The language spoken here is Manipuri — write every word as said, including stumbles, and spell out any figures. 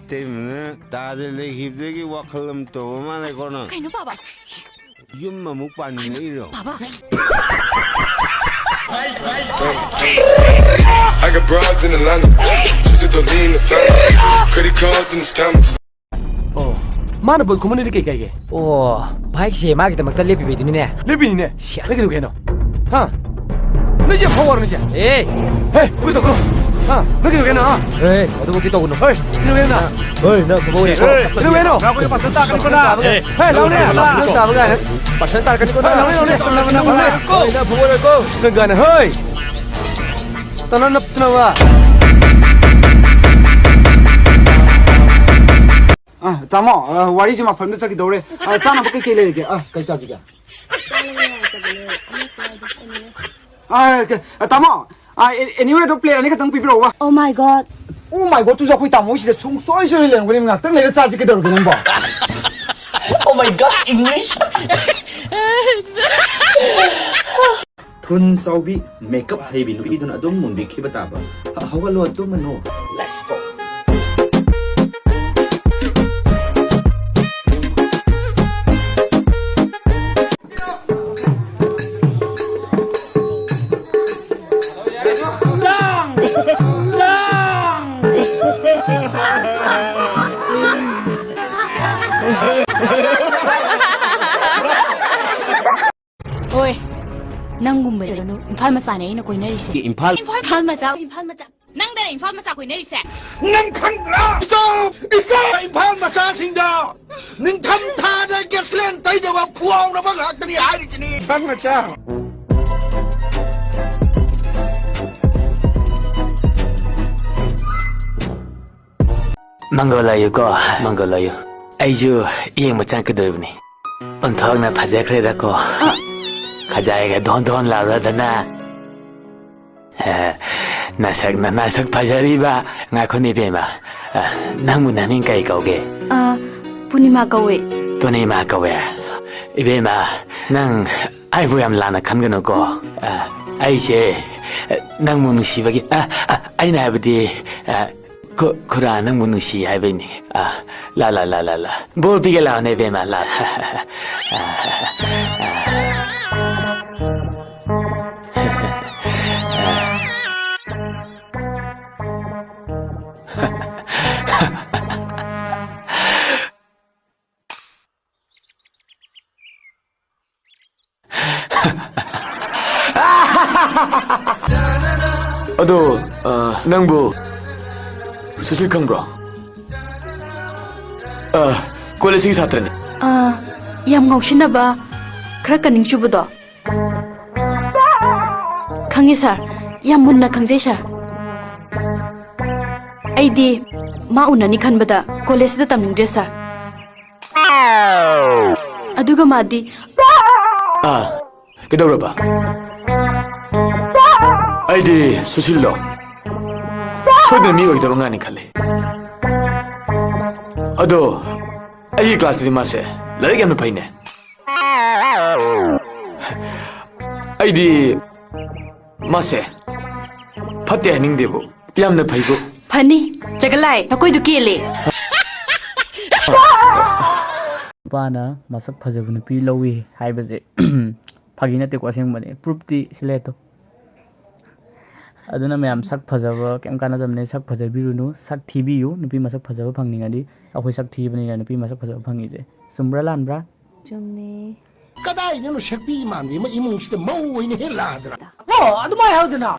ꯏꯇꯩꯃꯅ ꯇꯥꯗ ꯂꯩꯈꯤꯕꯗꯒꯤ ꯋꯥꯈꯜ ꯑꯃ ꯇꯧꯕ ꯃꯥꯜꯂꯦꯀꯣ ꯅꯪ꯫ ꯀꯩꯅꯣ ꯄꯥꯕ? ꯌꯨꯝ ꯑꯃꯨꯛ ꯄꯥꯅꯤꯡꯉꯛꯏꯔꯣ? ꯄꯥꯕ꯫ I got broads in Atlanta. Just don't need the family. Credit cards and the scammers. ꯑꯣ, ꯃꯥꯅ ꯕꯣꯜ ꯈꯨꯃꯟꯅꯗꯤ ꯀꯩ ꯀꯥꯏꯒꯦ? ꯑꯣ, ꯚꯥꯏꯁꯦ ꯃꯥꯒꯤꯗꯃꯛꯇ ꯂꯦꯞꯄꯤꯕꯩꯗꯨꯅꯤꯅꯦ꯫ ꯂꯦꯞꯄꯤꯅꯤꯅꯦ꯫ ꯁꯤ, ꯅꯪ ꯀꯩꯗꯧꯒꯦ ꯍꯥꯏꯅꯣ? ꯍꯥ? ꯅꯪꯁꯦ ꯌꯥꯝ ꯐꯥꯎ ꯋꯥꯔꯣ ꯅꯪꯁꯦ? ꯑꯦ! ꯍꯦ, ꯀꯨꯏ ꯇꯧꯈ꯭ꯔꯣ꯫ ꯍꯥ? ꯅꯪ ꯀꯩꯗꯧꯒꯦ ꯍꯥꯏꯅꯣ, ꯍꯥ? ꯑꯦ, ꯑꯗꯨꯃꯛꯇꯤ ꯇꯧꯒꯅꯨ꯫ ꯍꯣꯏ, ꯀꯩꯗꯧꯒꯦ ꯍꯥꯏꯅꯣ? ꯍꯣꯏ, ꯅꯪ ꯐꯨꯠꯕꯣꯜ ꯌꯦꯡꯉꯣ꯫ ꯀꯩꯗꯧꯒꯦ ꯍꯥꯏꯅꯣ? ꯅꯪ ꯑꯩꯈꯣꯏ ꯄꯥꯁꯇꯔ ꯇꯥꯛꯀꯅꯤꯀꯣ ꯅꯪ꯫ ꯑꯦ, ꯍꯦ, ꯂꯥꯎꯅꯦ, ꯄꯥꯁꯇꯔ ꯇꯥꯕ ꯀꯥꯏꯅ꯫ ꯄꯥꯁꯇꯔ ꯇꯥꯔꯛꯀꯅꯤꯀꯣ ꯍꯣꯏ, ꯅꯪ꯫ ꯂꯥꯎꯅꯦ, ꯂꯥꯎꯅꯦ, ꯂꯥꯎꯅꯦ, ꯂꯥꯎꯅꯦ꯫ ꯍꯣꯏ, ꯅꯪ ꯐꯨꯠꯕꯣꯜ ꯌꯦꯡꯉꯣ꯫ ꯅꯪ ꯒꯥꯅ, ꯍꯣꯏ! ꯇꯅ ꯅꯞꯇꯅꯕ꯫ ꯑ, ꯇꯥꯃꯣ, ꯑ, ꯋꯥꯔꯤꯁꯦ ꯃꯐꯝꯗ ꯆꯠꯈꯤꯗꯧꯔꯦ꯫ ꯑ, ꯆꯥꯅꯕ ꯀꯩꯀꯩ ꯂꯩꯔꯒꯦ? ꯑ, ꯀꯩ ꯆꯥꯁꯤꯒꯦ? ꯑ, ꯀ-, ꯑ, ꯇꯥꯃꯣ, ꯑ, ꯑꯦ-, anyway ꯑꯗꯨꯝ plate ꯑꯅꯤꯈꯛꯇꯪ ꯄꯤꯕꯤꯔꯛꯎꯕ꯫ Oh my God. Oh my God ꯇꯨꯁꯨ ꯑꯩꯈꯣꯏ ꯇꯥꯃꯣ ꯍꯣꯏꯁꯤꯗ ꯁꯨꯡꯁꯣꯏ ꯁꯣꯏ ꯂꯩꯔꯝꯒꯅꯤ꯫ ꯉꯥꯛꯇꯪ ꯂꯩꯔ ꯆꯥꯁꯤ ꯀꯩꯗꯧꯔꯒꯦ ꯅꯪꯕꯣ? Oh my God, English. ꯊꯨꯟ ꯆꯥꯎꯕꯤ, ꯃꯦꯀꯞ ꯍꯩꯕꯤ ꯅꯨꯄꯤꯗꯨꯅ ꯑꯗꯨꯝ ꯃꯨꯟꯕꯤꯈꯤꯕ ꯇꯥꯕ꯫ ꯍ-, ꯍꯧꯒꯠꯂꯣ, ꯇꯨꯝꯃꯅꯨ꯫ Let's go. ꯍꯣꯏ, ꯅꯪꯒꯨꯝꯕꯅꯦ ꯏꯝꯐꯥꯜ ꯃꯆꯥꯅꯦ ꯑꯩꯅ ꯀꯣꯏꯅꯔꯤꯁꯦ꯫ ꯏꯝꯐꯥꯜ ꯏꯝꯐꯥꯜ ꯃꯆꯥ, ꯏꯝꯐꯥꯜ ꯃꯆꯥ꯫ ꯅꯪꯗꯅ ꯏꯝꯐꯥꯜ ꯃꯆꯥ ꯀꯣꯏꯅꯔꯤꯁꯦ꯫ ꯅꯪ ꯈꯪꯗ꯭ꯔꯥ? Stop! Stop! ꯏꯝꯐꯥꯜ ꯃꯆꯥꯁꯤꯡꯗ ꯅꯤꯡꯊꯝ ꯊꯥꯗ ꯒꯦꯁꯂꯦꯟ ꯇꯩꯗꯕ ꯐꯨꯋꯥꯎꯅꯕ ꯉꯥꯛꯇꯅꯤ ꯍꯥꯏꯔꯤꯁꯤꯅꯤ꯫ ꯏꯝꯐꯥꯜ ꯃꯆꯥ꯫ ꯃꯪꯒꯣꯜ ꯂꯩꯌꯨꯀꯣ, ꯃꯪꯒꯣꯜ ꯂꯩꯌꯨ꯫ ꯑꯩꯁꯨ ꯌꯦꯡꯕ ꯆꯪꯉꯛꯀꯗꯧꯔꯤꯕꯅꯤ꯫ ꯑꯣꯟꯊꯣꯛꯅ ꯐꯖꯈ꯭ꯔꯦꯗꯀꯣ꯫ ꯈꯖꯥꯏꯒ ꯙꯣꯟ ꯙꯣꯟ ꯂꯥꯎꯔꯗꯅ꯫ ꯅꯁꯛꯅ ꯅꯁꯛ ꯐꯖꯔꯤꯕ꯫ ꯉꯥꯏꯈꯣꯅꯦ ꯏꯕꯦꯝꯃ, ꯅꯪꯕꯨ ꯅꯃꯤꯡ ꯀꯔꯤ ꯀꯧꯒꯦ? ꯑ, ꯄꯨꯔꯅꯤꯃꯥ ꯀꯧꯋꯦ꯫ ꯄꯨꯔꯅꯤꯃꯥ ꯀꯧꯋꯦ? ꯏꯕꯦꯝꯃ, ꯅꯪ ꯑꯩꯕꯨ ꯌꯥꯝ ꯂꯥꯟꯅ ꯈꯟꯒꯅꯨꯀꯣ꯫ ꯑ, ꯑꯩꯁꯦ ꯅꯪꯕꯨ ꯅꯨꯡꯁꯤꯕꯒꯤ, ꯑ, ꯑ, ꯑꯩꯅ ꯍꯥꯏꯕꯗꯤ, ꯑ, ꯈꯨ-, ꯈꯨꯔꯥ ꯅꯪꯕꯨ ꯅꯨꯡꯁꯤ ꯍꯥꯏꯕꯩꯅꯤ꯫ ꯑꯥ, ꯂꯥ, ꯂꯥ, ꯂꯥ, ꯂꯥ, ꯂꯥ꯫ ꯕꯣꯔ ꯄꯤꯒꯦ ꯂꯥꯛꯑꯣꯅꯦ, ꯏꯕꯦꯝꯃ, ꯂꯥ꯫ ꯑꯥ, ꯑꯥ, ꯑꯥ꯫ ꯑꯗꯣ, ꯑ, ꯅꯪꯕꯨ ꯁꯨꯁꯤꯜ ꯈꯪꯕ꯭ꯔꯣ? ꯑ, ꯀꯣꯂꯦꯖꯀꯤ ꯁꯥꯇ꯭ꯔꯅꯤ꯫ ꯑ, ꯌꯥꯝ ꯉꯥꯎꯁꯤꯟꯅꯕ, ꯈꯔ ꯀꯅꯤꯡ ꯆꯨꯕꯗꯣ꯫ ꯈꯪꯉꯦ, ꯁꯥꯔ꯫ ꯌꯥꯝ ꯃꯨꯟꯅ ꯈꯪꯖꯩ, ꯁꯥꯔ꯫ ꯑꯩꯗꯤ ꯃꯥ ꯎꯅꯅꯤ ꯈꯟꯕꯗ ꯀꯣꯂꯦꯖꯁꯤꯗ ꯇꯝꯅꯤꯡꯗ꯭ꯔꯦ, ꯁꯥꯔ꯫ ꯑꯗꯨꯒ ꯃꯥꯗꯤ ꯑꯥ, ꯀꯩꯗꯧꯔꯕ? ꯑꯩꯗꯤ ꯁꯨꯁꯤꯜꯗꯣ ꯁꯣꯏꯗꯅ ꯃꯤ ꯑꯣꯏꯒꯗꯕ ꯑꯉꯥꯡꯅꯤ ꯈꯜꯂꯤ꯫ ꯑꯗꯣ ꯑꯩꯒꯤ ꯀ꯭ꯂꯥꯁꯇꯗꯤ ꯃꯥꯁꯦ ꯂꯥꯏꯔꯤꯛ ꯌꯥꯝꯅ ꯐꯩꯅꯦ꯫ ꯑꯩꯗꯤ ꯃꯥꯁꯦ ꯐꯠꯇꯦ ꯍꯥꯏꯅꯤꯡꯗꯦꯕꯨ, ꯌꯥꯝꯅ ꯐꯩꯕꯨ꯫ ꯐꯅꯤ, ꯆꯒꯂꯥꯏ, ꯅꯈꯣꯏꯗꯨ ꯀꯦꯜꯂꯦ꯫ ꯅꯨꯄꯥꯅ ꯃꯁꯛ ꯐꯖꯕ ꯅꯨꯄꯤ ꯂꯧꯏ ꯍꯥꯏꯕꯁꯦ ꯐꯥꯒꯤ ꯅꯠꯇꯦꯀꯣ, ꯑꯁꯦꯡꯕꯅꯦ꯫ ꯄ꯭ꯔꯨꯞꯇꯤ ꯁꯤ ꯂꯩꯔꯦ ꯇꯣ꯫ ꯑꯗꯨꯅ ꯃꯌꯥꯝ, ꯁꯛ ꯐꯖꯕ ꯀꯩꯝ ꯀꯥꯟꯅꯗꯕꯅꯦ꯫ ꯁꯛ ꯐꯖꯕꯤꯔꯨꯅꯨ, ꯁꯛ ꯊꯤꯕꯤꯌꯨ꯫ ꯅꯨꯄꯤ ꯃꯁꯛ ꯐꯖꯕ ꯐꯪꯅꯤꯡꯉꯗꯤ ꯑꯩꯈꯣꯏ ꯁꯛ ꯊꯤꯕꯅꯤꯅ ꯅꯨꯄꯤ ꯃꯁꯛ ꯐꯖꯕ ꯐꯪꯉꯤꯁꯦ꯫ ꯆꯨꯝꯕ꯭ꯔꯥ ꯂꯥꯟꯕ꯭ꯔꯥ? ꯆꯨꯝꯃꯦ꯫ ꯀꯗꯥꯏꯗꯅꯣ ꯁꯦꯛꯄꯤ ꯏꯃꯥꯟꯕꯤ ꯑꯃ ꯏꯃꯨꯡꯁꯤꯗ ꯃꯧ ꯑꯣꯏꯅ ꯍꯦꯛ ꯂꯥꯛꯑꯗꯅ? ꯑꯣ, ꯑꯗꯨꯃꯥꯏꯅ ꯍꯥꯏꯗꯅ꯫